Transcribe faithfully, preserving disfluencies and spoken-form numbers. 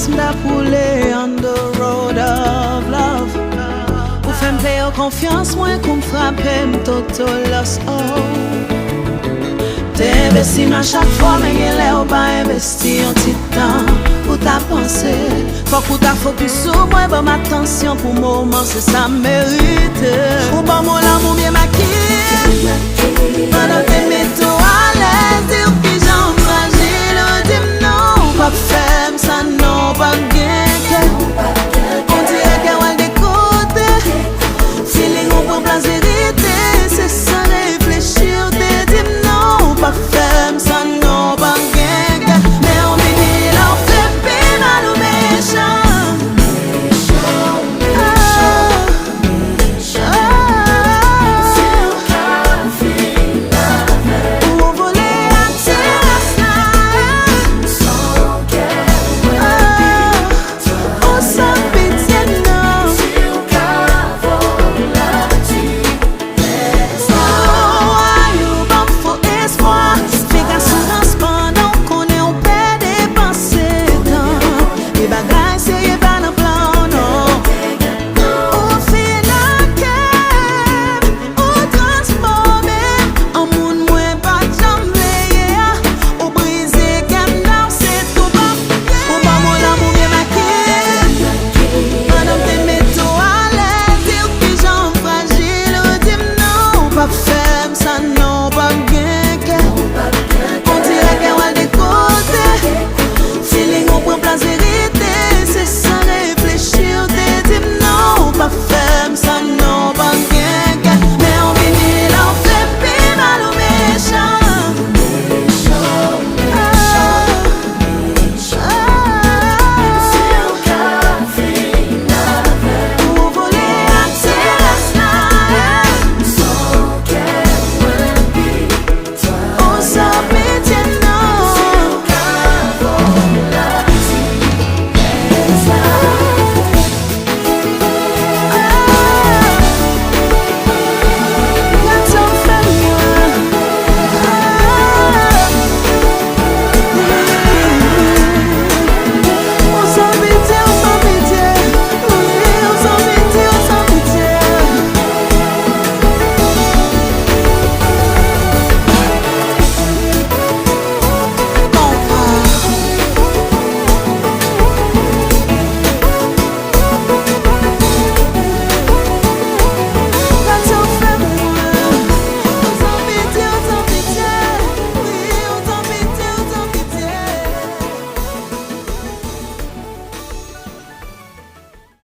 M t ap woule on the road of love. Ou fè m peye w konfyans mwen, kou m frape m toto lost, oh. Te envesti m a chak fwa, men gen lè ou pa envesti yon ti tan pou ta panse. Fòk ou ta fokis sou mwen, ban m atansyon pou moman, se sa m merite. Ou ban m yon lanmou byen makiye, pandan te mete w